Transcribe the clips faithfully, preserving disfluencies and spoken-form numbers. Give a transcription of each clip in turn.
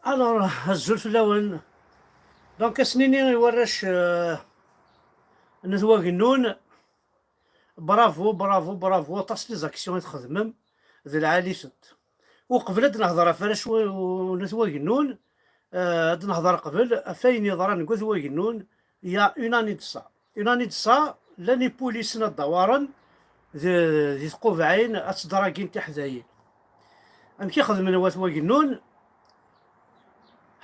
Alors, azul fell-awen. Donc, ad s-nini i warrac, euh, n At Wagennun, bravo, bravo, bravo, aṭas n les actions i txedmem, d lɛali-tent. Uqbel ad nehḍer ɣef warrac n At Wagennun, euh, ad nehḍer qbel ɣef wayen yeḍran deg At Wagennun, il y a une année de ça. Une année de ça, llan ipulisen ad d-awaren di, di tqubɛin ad tedragin tiḥdayin. Amek i xedmen Wat Wagennun?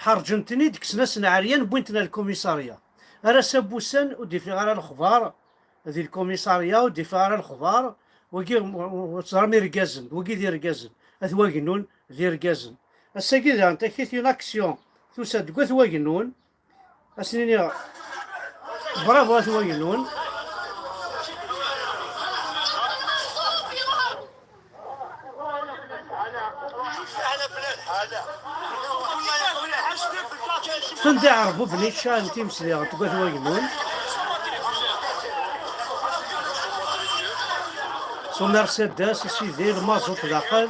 Ḥerǧen-ten-id, kksen-asen ɛeryan, wwin-ten ar lkumisarya. Ar ass-a n wussan ur d-ifiɣ ara lexbar di lkumisarya, ur d-ifiɣ ara lexbar. Wagi, ur teẓram irgazen, wagi d irgazen. At Wagennun d irgazen. Ass-agi daɣen takit une action tusa-d deg At Wagennun. Ad s-nini bravo At Wagennun. Ṭṭfen-d iɛerbuben i ččan times diɣen deg At Wagennun. S umercedes, a sidi, lmaẓut daxel.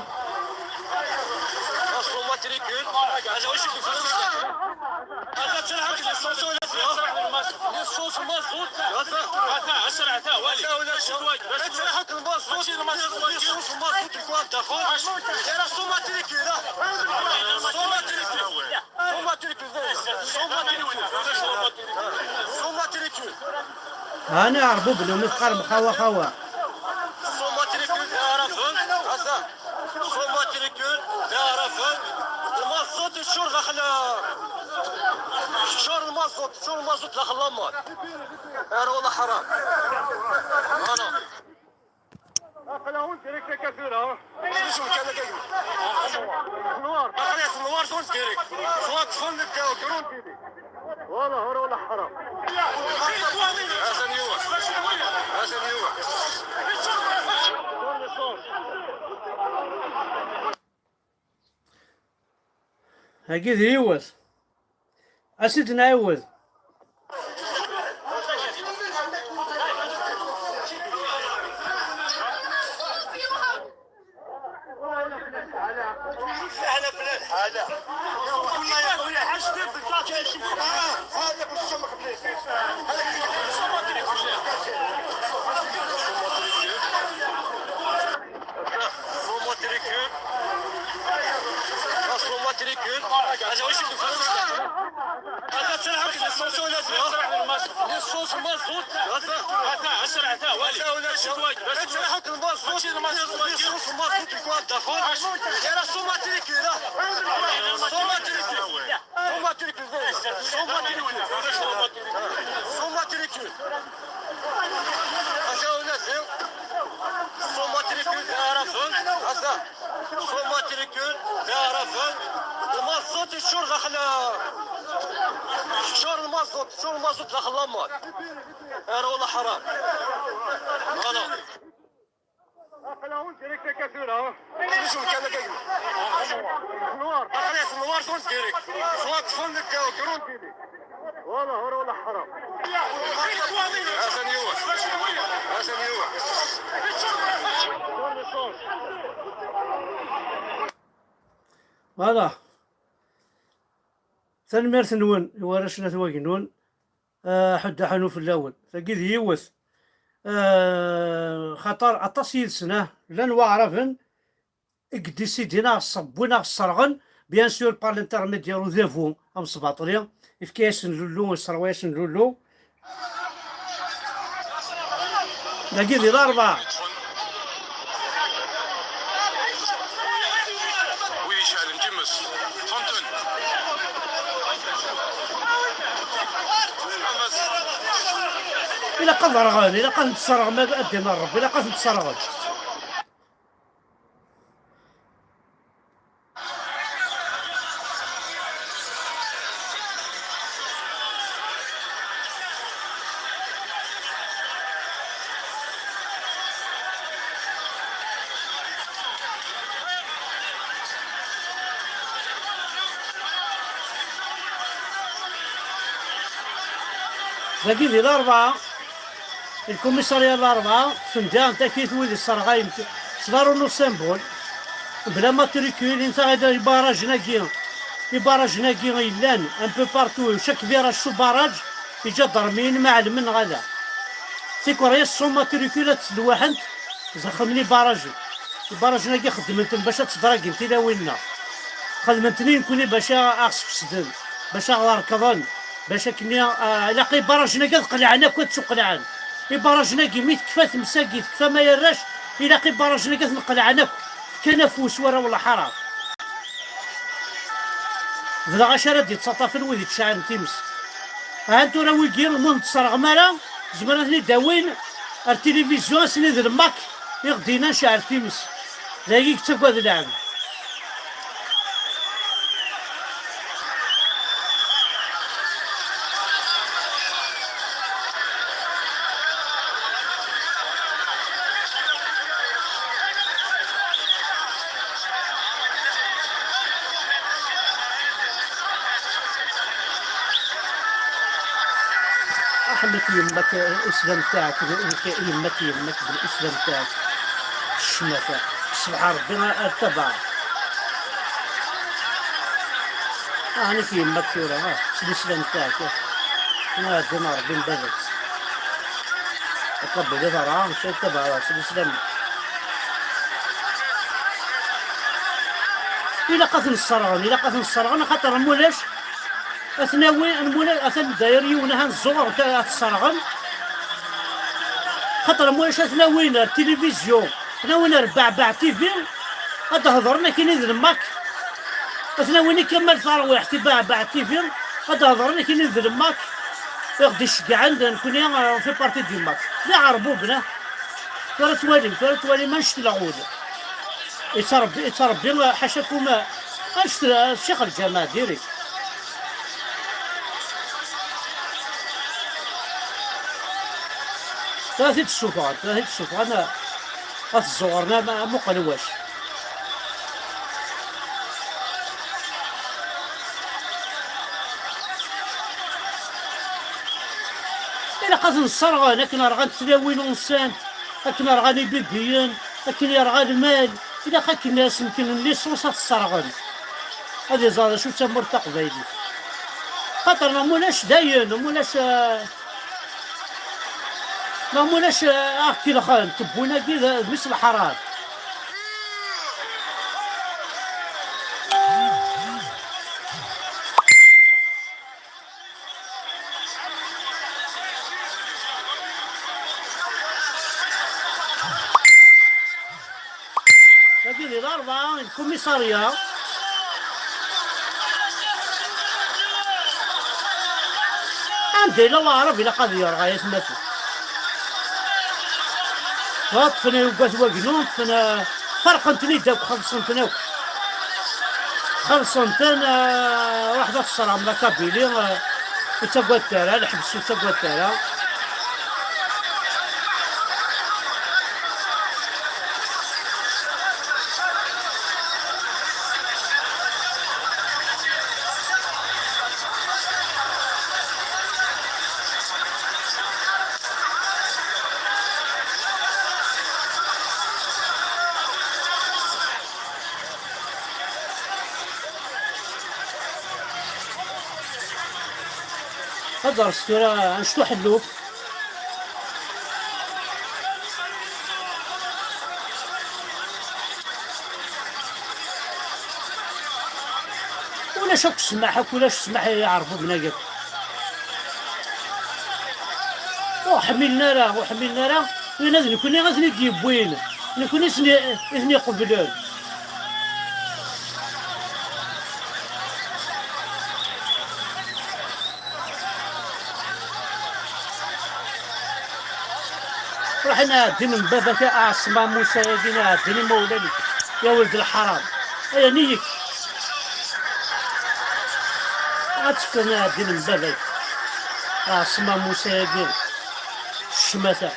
Ata ttlaḥaq l'essence ula d l'essence maẓut. Ata, ata, asreɛ, ata, wali. Ata ulac. Ttlaḥaq l'maẓut. L'essence maẓut, quoi, daxel. Era suma trikira. Suma trikira. Suma trikira. Suma trikira. Suma trikira. Ɛni ɛerbuben umi teqqarem xawa xawa? Suma trikira, ara fun. Ata. Suma trikul, d aɛrafen, lmaẓut iččur daxel, iččur lmaẓut, iččur lmaẓut daxel lamar. Ar wala ḥaram. Voilà. Aql-aɣ direct akka tura. Aql-aɣ s nnwar, ur direct. Ttwaṭṭfen deg grund. Wala, ur wala ḥaram. Hasan yiwen. Hasan yiwen. Hagi d yiwet. Ad s-id-nɛiwed. Suma trikul. Suma trikul. Hada wacu. Hada ttlaḥaq l'essence ula d l'essence maẓut. Hada, hada, asreɛ, hada, wali. Hada ulac. Ttlaḥaq l'maẓut. L'essence maẓut, quoi, daxel. Era suma trikul. Suma trikul. Suma trikul. Suma trikul. Ata ula d suma trikul d aɛrafen. Ata. Suma trikul d aɛrafen. Lmaẓut iččur daxel. Iččur lmaẓut, iččur lmaẓut daxel lamar. Ar wala ḥaram. Voilà. Aql-aɣ direct akka tura. Nnwar. Aql-aɣ nnwar, ur direct. Ttwaṭṭfen deg grund. Wala, ur wala ḥaram. Hasan yiwen. Hasan yiwen. Voilà. Tanemmirt-nwen i warrac n At Wagennun. Ah, ḥedd aḥanu fell-awen. Tagi d yiwet. Ah, xaṭer aṭas yid-sen, ah, llan waɛraben i yeddisidin ad ɣ-ṣṣebbin, ad ɣ-sserɣen, bien sûr, par l'intermédiaire u dabu amesbaṭli, ifka-yasen lullu, isserwa-yasen lullu. Dagi di Larebɛa. Wid iceɛlen times, ṭṭfen-ten. Ilaq ad rɣen, ilaq ad ten-tesserɣem, a ddin n Ṛebbi, ilaq ad ten-tesserɣem. Dagi di Larebɛa, lkumisarya n Larebɛa, ṭṭfen diɣen takit wid isserɣayen s la Renault Symbole, bla matricule, inta ibarajen-agi, ibarajen-agi yellan un peu partout, chaque virage s ubaraj, iǧadarmiyen ma ɛelmen neɣ ala. Tikerya sans matricule ad ttdewwaḥent, zexxemen ibarajen. Ibarajen-agi xeddmen-ten bac ad tedragin tilawin-nneɣ. Xedmen-ten i nekkni bac a-, aɣ-sfesden, bac aɣ-rekḍen, bac akken, ah, ilaq ibarajen-agi ad qelɛen akk, ad ttuqelɛen. Ibarajen-agi mi tekfa tmes-agi, tekfa ma yerrac, ilaq ibarajen-agi ad ten-qelɛen akk. Fkan afus warraw n lḥaṛa. Bdiɣ acu ara d-yettaṭṭafen wid yettcaɛlen times. Ahan tura wigi, ma ur ten-tesserɣem ara, zemren ad ten-id-awin ar tilivizyu, ass-nni d lmak i ɣ-d-yennan ceɛl times. D agi i yettagad lɛebd. Aḥemmel-ik yemma-k, islam taɛk, yemma-k, yemma-k بالإسلام تاعك. Ccmata. Ṣṣbeḥ Ṛebbi ad tabaɛ. Aḥemmel-ik yemma-k tura, ah, s lislam taɛk, ah. Ɛeddi ma Ṛebbi mbadak. Akka bili ḍara, maca ad tabaɛ s lislam. Ilaq ad ten-sserɣen, ilaq ad ten-sserɣen, axaṭer am ulac, ad ten-awin, am ulac, atan dayer yiwen ahan ẓẓuɣer, ad t-sserɣen. Axaṭer am ulac ad ten-awin ar tilivizyu, ad ten-awin ar Beɛbeɛ T V, ad d-hedren akkin i d lmak. Ad ten-awin i Kamal Tarwiḥt i Beɛbeɛ T V, ad d-hedren akkin i d lmak. I ɣ-d-iceggɛen d nekkni, euh, on fait partie du mak. D iɛerbuben, ah. Tura twalim, tura twalim annect n lɣul. Yettrebbi, yettrebbi, ḥacakum, annect n ccix lǧameɛ direct. Tura t-id-ssufɣen, tura t-id-ssufɣen, ad t-zzuɣren am, am uqelwac. Ilaq ad ten-sserɣen akken rɣant tlawin unsant, akken rɣan ibibiyen, akken yerɣa lmal. Ilaq akken asen-kenen licence ad t-sserɣen. Ad iẓer d acu d tamurt taqbaylit. Xaṭer neɣ mulac dayen, mulac, eh, neɣ mulac, eh, aɣ-kelxen, tewwin-agi d, d mmi-s n leḥram. Dagi di Larebɛa, lkumisarya. Anda yella waɛrab ilaq ad yerɣ ay atmaten. Ṭṭfen ugat wagnu, ṭṭfen, eh, ferqen-ten-id akk, xellṣen-ten akk. Xellṣen-ten, eh, waḥed ad tesserɣem la Kabylie, eh, ur ttaggadet ara, lḥebs ur ttaggadet ara. Ad ẓres tura anect uḥelluf. Ulac akk ssmaḥ, akk ulac ssmaḥ i iɛerbuben-agi akk. Ur ḥmilen ara, ur ḥmilen ara, win ad nekkni ad ten-id-yewwin, nekkni i ten-, i ten-iqeblen. Ruḥen ɛeddin n baba-k, a Ɛeṣma Musa-agi, ɛeddin imawlan-ik, ya weled lḥaram. Aya niyek. Ad tefken ɛeddin n baba-k, a Ɛeṣma Musa-agi. Ccmata.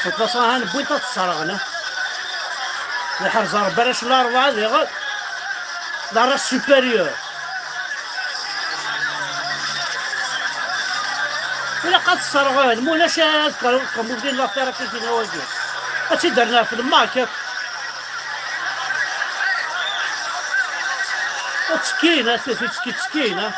De toute façon, han wwin-t ad t-sserɣen, eh. Iḥrez Ṛebbi arrac n Larebɛa diɣen. La race supérieure. Ilaq ad t-sserɣen, ma ulac ad kker-, kker-, mubdin l'affaire akka kina wagi. Ad tt-id-rren ɣef lemmak akk. Ttekkin, a, ttekkin, ttekkin, a.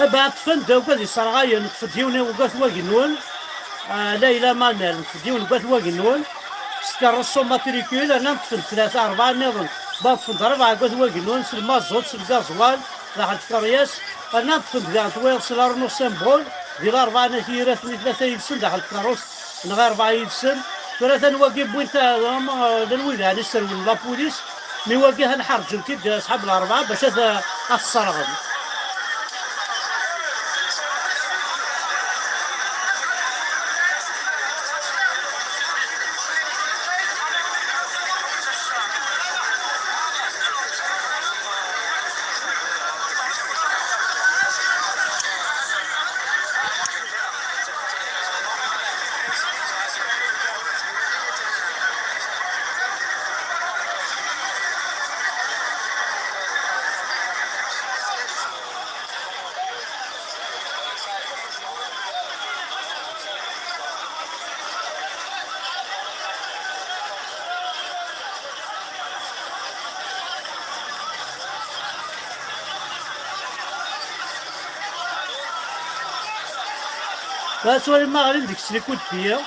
Aba ṭṭfen-d akk ad isserɣayen, ṭṭef-d yiwen n ugat wagi-nwen. Ah, Layla Manel, ṭṭef-d yiwen n ugat wagi-nwen. S tkeṛṛust s umatrikul, rnan ṭṭfen-d tlata, rebɛa nniḍen. Ba ṭṭfen-d rebɛa ugat wagi-nwen, s lmaẓut, s lgaẓwal, daxel tkeṛyas. Rnan ṭṭfen-d daɣen twayeḍ s la Renault Symbole, di larebɛa n At Yiraten i tlata yid-sen daxel tkeṛṛust, neɣ i rebɛa yid-sen. Tura atan wagi wwin-t, ah, llan wid ɛni sserwen la police. Mi wagi, ha nḥerǧen-t-id aṣḥab Larebɛa bac ad, ad t-sserɣen. Tura ttwaliɣ ma ɣlin deg-s les coups de pied.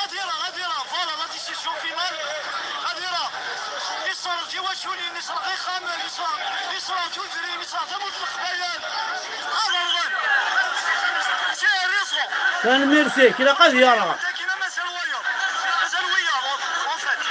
Ad ireɣ, ad ireɣ, voilà la décision finale. Ad ireɣ. Iṣṣer tiwaculin, iṣṣer ixxamen, iṣṣer, iṣṣer tudrin, iṣṣer tamurt n Leqbayel. Ad rɣen. C'est raison. Tanemmirt-ik, ilaq ad yeṛɣ. Mazal wayeḍ. Mazal wiyaḍ, en fait.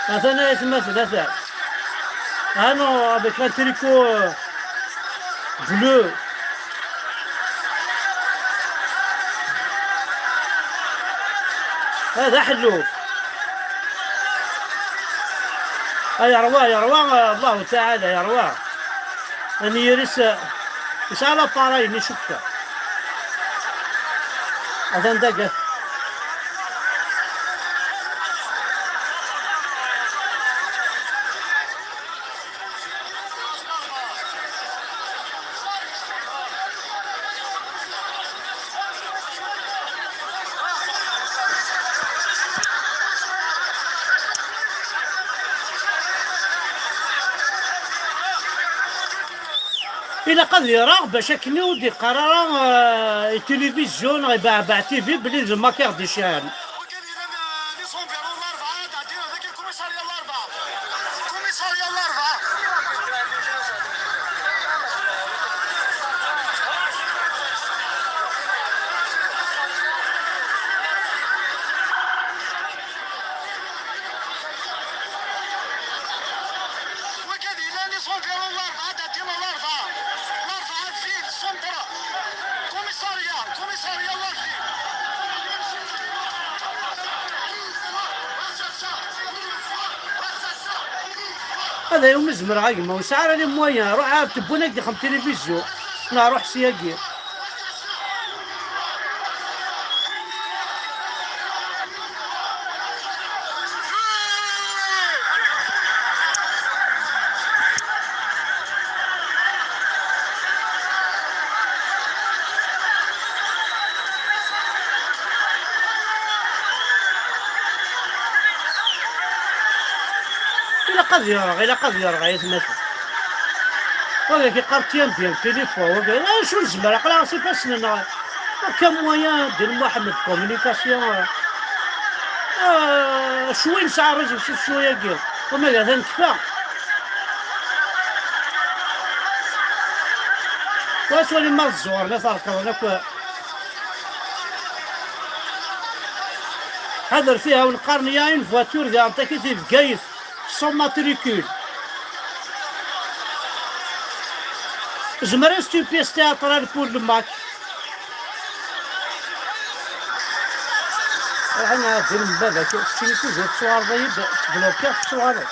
Atan ay atmaten, atan. Ah non, avec un tricot, euh, bleu. هذا حلوف. آه، يروى، يروى، آه، الله تعالى، يروى. أن يرس، آه، يسأل الطارين، يشكى. أذن دقة. Ilaq ad ireɣ bac akken ur d-iqqar ara, euh, i tilivizyu neɣ i Beɛbeɛ T V belli d lmakar d-icɛen. Kummissarya n Larebɛa. Kummissarya n Larebɛa. Anda umi zemreɣ a gma, ur sɛiɣ ara les moyens, ruḥ ar tewwin ad k-d-ixdem tilivizyu, neɣ ruḥ syagi. Ilaq ad yerɣ, ilaq ad yerɣ ay atmaten. Wagi yeqqar tiens bien téléphone, wagi acu nezmer, aql-aɣ s ifassen-nneɣ. Akka moyen Dil Mohamed communication. Ah, cwi nesɛa réseaux sociaux-agi, wama d atan kfa. Wa swali ma tẓuren ad t-rekḍen akk. Ḥadret ihi, awen qqaren il y a une voiture diɣen takit di Bgayet sans matricule. Zemren c'est une pièce théâtrale pour le match. Ruḥ ad ɛeddi lembaba, keččini tizit tettuɣaleḍ-iyi-d, ttblokiɣ tettuɣaleḍ.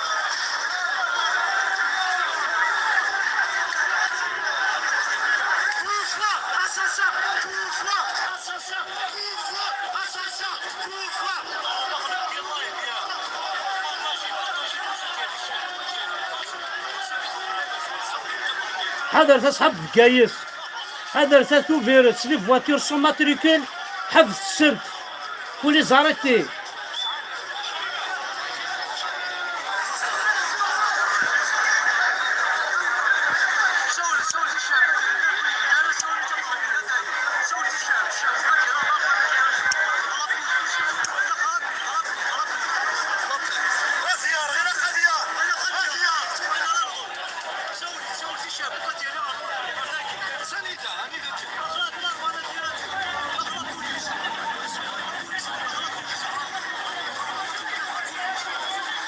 Ḥadret asḥab Bgayet. Ḥadret a Tubiret, les voitures sans matricule, ḥebset-tent. Faut les arrêter.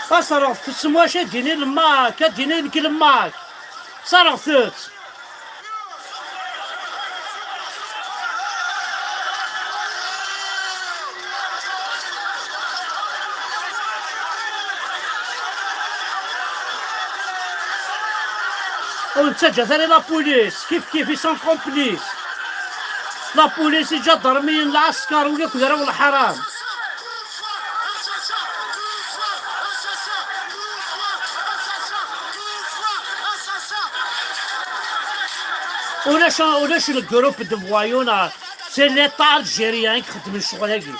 Tasreɣt tessen wacu ad d-yini lmak, ad d-yini deg lmak. Tasreɣt-tt. Ur nettaǧǧa ara la police, kif kif, ils sont complices. La police, iǧadarmiyen, lɛesker, wigi akk d arraw n lḥaram. Ulac, ulac le groupe de voyous, neɣ c'est l'État algérien i ixeddmen ccɣel-agi.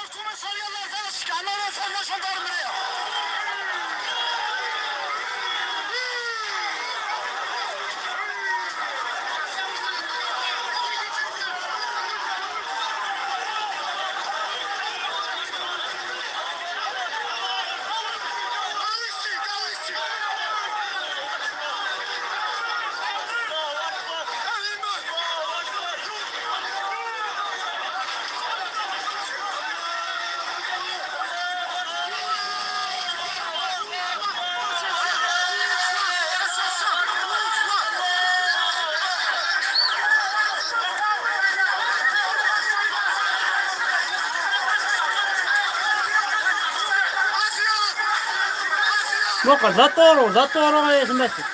Muqel, d aṭuru, d aṭuru ay atmaten.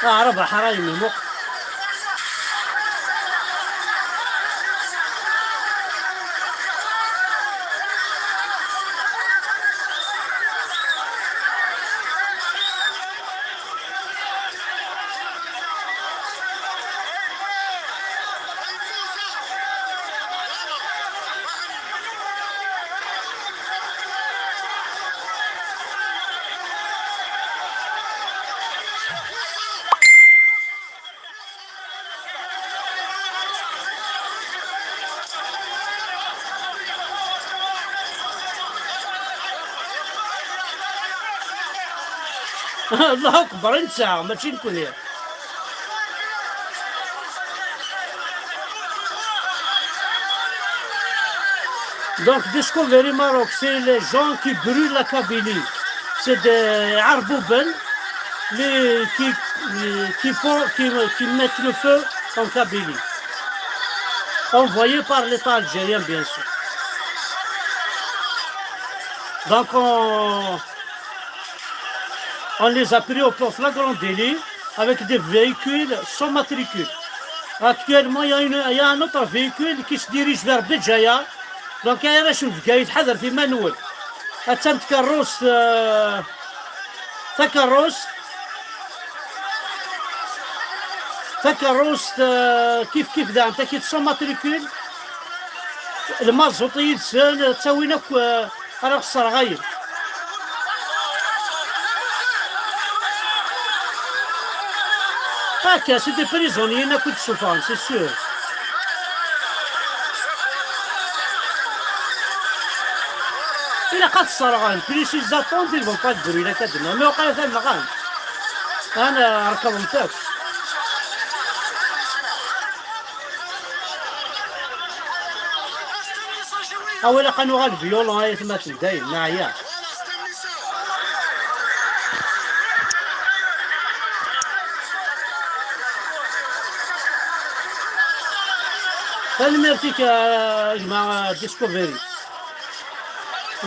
Aɛrab aḥraymi, muqel. Allahu Akbar, i nesɛa, mačči nekni. Donc, Discovery Maroc, c'est les gens qui brûlent la Kabylie. C'est des Arbouben les, qui, qui font, qui, qui mettent le feu en Kabylie. Envoyés par l'État algérien, bien sûr. Donc, on, On les a pris au, pour flagrant délit avec des véhicules sans matricule. Actuellement, il y a une, il y a un autre véhicule qui se dirige vers Béjaïa. Donc, arrac n Bgayet, ḥadret iman-nwen. Attan tkeṛṛust, euh, takeṛṛust, takeṛṛust, euh, kif kif daɣen, takit sans matricule. Lmaẓut yid-sen, ttawin akk, euh, ara ɣ-sserɣayen. Akka, c'est des prisonniers, akk i d-ssufɣen, c'est sûr. Ilaq ad t-sserɣen, plus ils attendent, ils vont pas être brûlés, akka d-nniɣ. Mais waqila atan nɣan. Ana rekḍent akk. Awi, ilaq ad nuɣal violent, ay atmaten, dayen, neɛya. Tanemmirt-ik, a gma Discovery.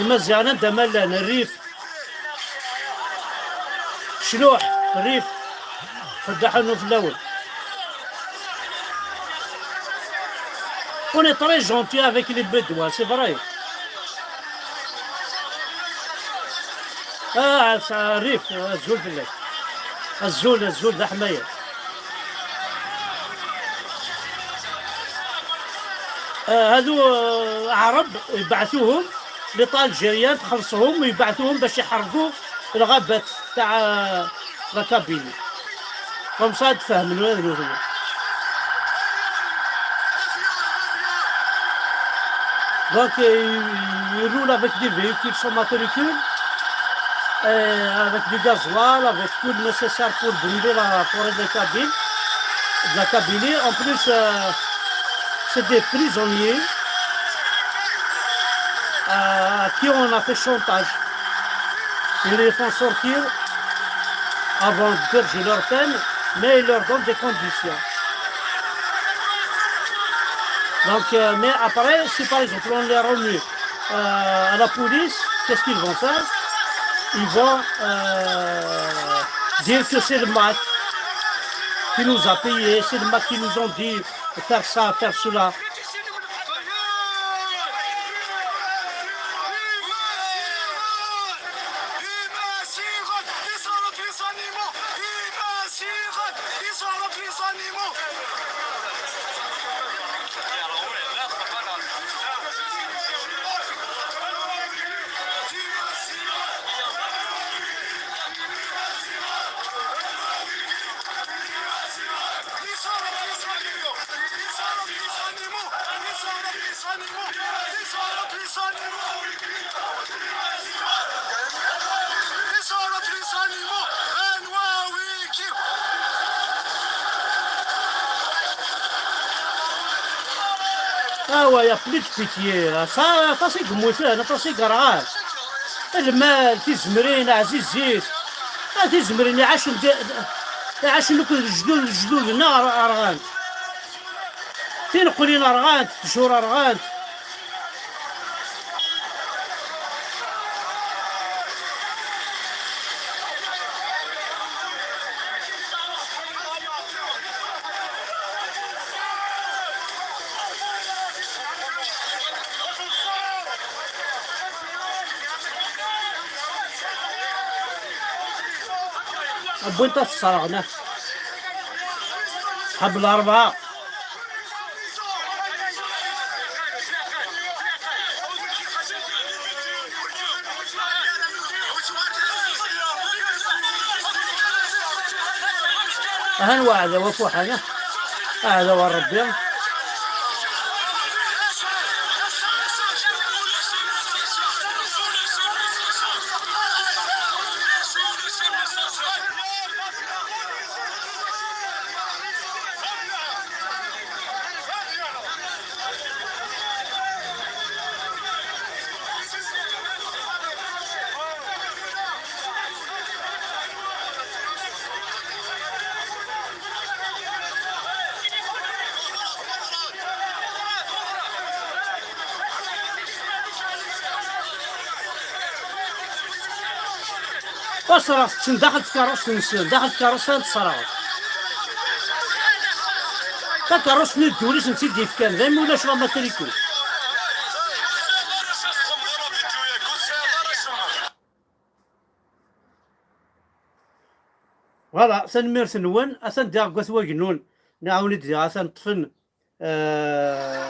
Imaziɣen anda ma llan, rrif, ccluḥ, rrif, xeddaḥen fell-awen. On est très gentil avec les Bédouins, c'est vrai. Ah, ça arrive, azul fell-ak. Azul, azul, d aḥmayan. Ah, hadu, ah, Aɛrab, yebɛet-uhum, les Algériens, txelṣ-uhum, yebɛet-uhum bac iḥerqu lɣabat taaɛ, ah, la Kabylie. Comme ça, ad fehmen ula d nutni. Donc, euh, ils, ils roulent avec des véhicules sans matricule, euh, avec du gasoil, avec tout le nécessaire pour brûler la forêt de Kabylie, de la Kabylie. En plus, euh, c'est des prisonniers, euh, à qui on a fait chantage. Ils les font sortir avant de purger leur peine, mais ils leur donnent des conditions. Donc, euh, mais après, si par exemple on les remet, euh, à la police, qu'est-ce qu'ils vont faire ? Ils vont, euh, dire que c'est le MAK qui nous a payés, c'est le MAK qui nous ont dit faire ça, faire cela. Ah ouais, y a plus de pitié, là. Ça, aṭas i yemmuten, aṭas i yerɣan. Lmal, tizemrin, ɛzizit. Ah, tizemrin iɛacen di, iɛacen akked lejdud, lejdud-nneɣ rɣant. Tineqlin rɣant, ttjur rɣant. Wwin-t ad t-sserɣen, ah. Ṣṣḥab Larebɛa. Ahan waɛdaw afuḥan, ah. Aɛdaw n Ṛebbi. Asreɣ-ten daxel tkeṛṛust-nsen, daxel tkeṛṛust ara tesreɣ. Takeṛṛust-nni d ddunit n tt-id-yefkan, daymi ulac la matricule. Voilà, tanemmirt-nwen. Atan diɣ deg At Wagennun, nɛawen-id diɣ, atan ṭṭfen, eh,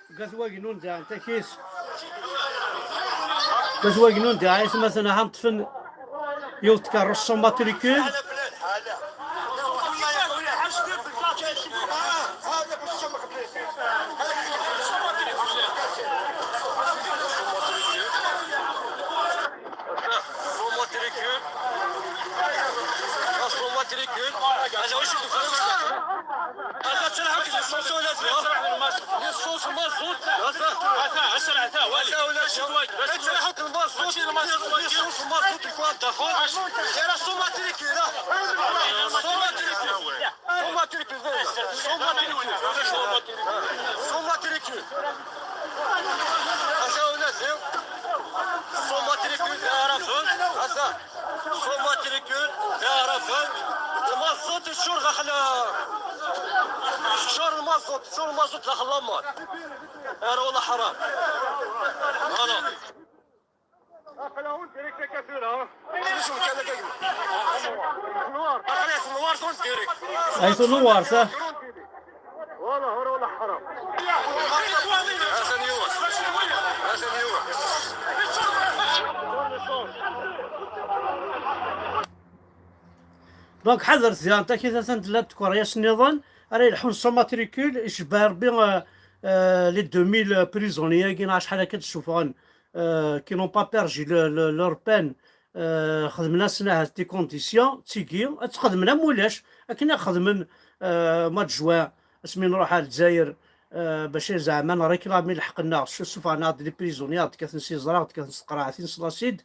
deg At Wagennun diɣ, takit. Deg At Wagennun diɣ, aytmaten ahan ṭṭfen yiwet tkeṛṛust sans matricule. Sans matricule. Sans matricule. هذا واش يدخل؟ هذا تلعب ليسونس ولا لا؟ ليسونس مازوت. هذا. هذا، اسرع، هذا، والي. هذا ولا شي. تلعب المازوت. ماشي المازوت. ليسونس مازوت يكون داخل. سي لا سون ماتريكول، لا. سون ماتريكول. سون ماتريكول، سون ماتريكول. سون ماتريكول. هذا ولادي. سون ماتريكول داير فهم. هذا. سون ماتريكول داير فهم. المازوت يشور داخل. يشور المازوت، يشور المازوت داخل لامار. يا والله حرام. فوالا. Ay tunewwart, ah. Donc ḥadret ziɣ, takit atan tella tkeṛyas nniḍen ara yelḥun sans matricule, icebbeḥ Rebbi, euh, euh, les deux mille prisonniers-agi neɣ acḥal akka d-ssufɣen, euh, qui n'ont pas purgé le, le, leur peine, euh, xedmen-asen ahat des conditions, d tigi, ad tt-xedmen am ulac, akken i xedmen, euh, mois de juin, asmi nruḥ ar Lezzayer, euh, bac ay zeɛma nréclami lḥeqq-nneɣ, ssufɣen-aɣ-d les prisonniers, aɣ-d-kkaten s iẓra, aɣ-d-kkaten s tqerɛatin, s l'acide,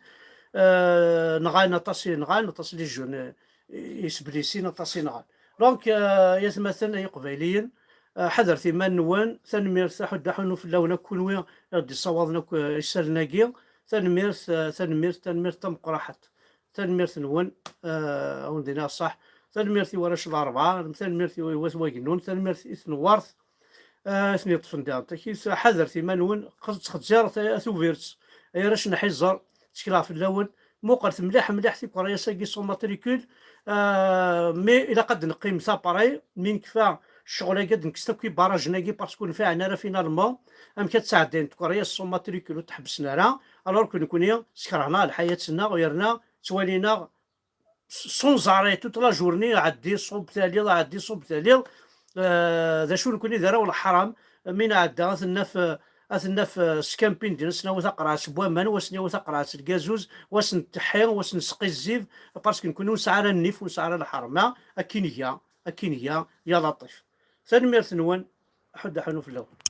euh, nɣan aṭas i nɣan, aṭas les jeunes, euh, isblisin, aṭas i nɣan. Donc, euh, ay atmaten, ay iqbayliyen, euh, ḥadret iman-nwen, tanemmirt, aḥuddu aḥunnu fell-awen akk kunwi i ɣ-d-issawaḍen akk, euh, isallen-agi, tanemmirt, euh, tanemmirt, tanemmirt tameqqraḥet. Tanemmirt-nwen, euh, a wen-d-iniɣ ṣṣeḥ. Tanemmirt i warrac n Larebɛa, tanemmirt i Wat Wagennun, tanemmirt i tnewwart, euh, i ten-yeṭṭfen diɣen. Takit, ḥadret iman-nwen, ttxezziret a, a Tubiret, ay arrac n Ḥiẓer, ttekleɣ fell-awen. Muqlet mliḥ, mliḥ tikeṛyas-agi sans matricule, euh, mais ilaq ad neqqim après, mi nekfa ccɣel-agi, ad nekkes akk ibarrajen-agi, parce que ur nfiɛen ara finalement. Amek ad sɛeddayent tkeṛyas sans matricule ur tt-ḥebbsen ara, alors que nekkni skerhen-aɣ lḥayat-nneɣ, yerna ttwalin-aɣ s-, sans arrêt, toute la journée, ɛeddi, ṣub, taliḍ, ɛeddi, ṣub, taliḍ. Euh, d acu nekkni d arraw n leḥram, mi nɛedda, ad t-naf, ad t-naf, euh, s camping, din, ad s-nawi taqerɛet n waman, wa s-nawi taqerɛet n lgazuz, wa s-netteḥḥi, wa s-nesqizzib, parce que nekkni ur nesɛi ara nnif, ur nesɛi ara lḥerma, akken iga, akken iga, ya Laṭif. Tanemmirt-nwen, ḥedd aḥunu fell-awen.